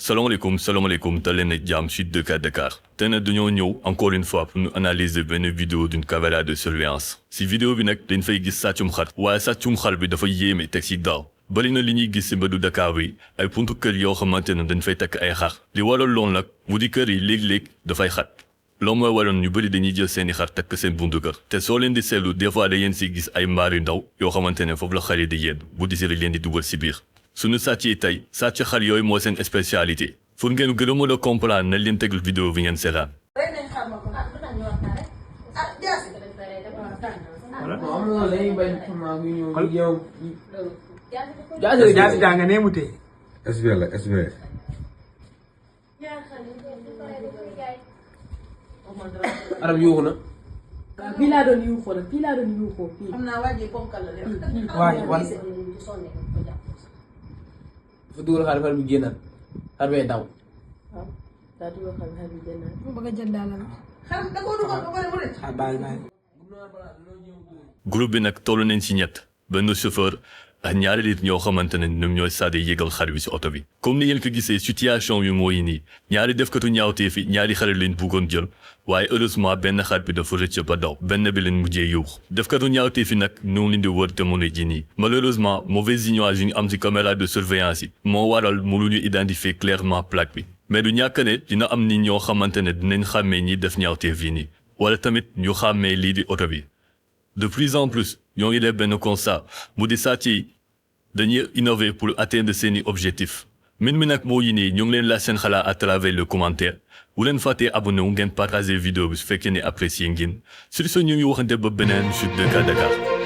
Salaamaaleykum dal leen ak jàmm ci Dakar tey nag dañoo ñëw encore une fois pour ñu analyser benn vidéo d'une caméra de surveillance si vidéo bi nag dañ fay gis sàccum xar waaye sàccum xar bi dafa yéeme teg ci daaw bari na li ñuy gis ci mbeddu Dakar bi ay buntu kër yoo xamante ne dañ fay takk ay xar li waral loolu nag mu di kër yi léeg-léeg dafay xat loolu mooy waroon ñu bëri dañuy jël seeni xar takk seen buntu kër te soo leen di seetlu des fois da ngeen ci gis ay mbaar yu ndaw yoo xamante ne foofu la xar yi di yéen bu di seri leen di dugal ci biir suñu sàcc yi tey sàcc xar yooyu moo seen spécialité pour ngeen gën a mën a comprendre nañ leen teglu vidéo bi ngeen seetaan. jaasi jàng ne mu tee. SVR la SVR. arab yuuxu na. fii laa doon yuuxoo nag fii laa doon yuuxoo fii. xam naa waa ji ponkal la de. waaye wan dafa dugal xar bi génnaat xar bee daw. waaw daa dugal xar bi génnaat. mu bëgg a jël daalam. xam da koo dugal ba pare mu ne. xar baal baal. groupe bi nag toll nañ ci ñett benn chauffeur ak ñaari nit ñoo xamante ne ñoom ñooy sàdde yégal xar bi ci oto bi comme ni ngeen ko gisee situation bi mooy nii ñaari defkatu ñaawtee fi ñaari xar leen bëggoon jël waaye heureusement benn xar bi dafa rëcc ba daw benn bi leen mujjee yuux defkatu ñaawtee fi nag ñoo leen di wër te mën a ji nii malheureusement mauvaise image yi ñu am ci caméra de surveillance yi moo waral mënuñu identifier clairement plaque bi mais du ñàkk ne dina am nit ñoo xamante ne dinañ xàmmee ñi def ñaawtee fi nii wala tamit ñu xàmmee lii di oto bi de plus en plus ñoo ngi def benn constat mu di sàcc yi dañuy innover pour atteindre seeni objectif min mi nag moo yi nii ñu ngi leen laaj seen xalaat à travers le commentaire bu leen fàttee abonné wu ngeen partager vidéo bi su fekkee ne apprécier ngeen sur ce ñu ngi waxante ba beneen sur Dakar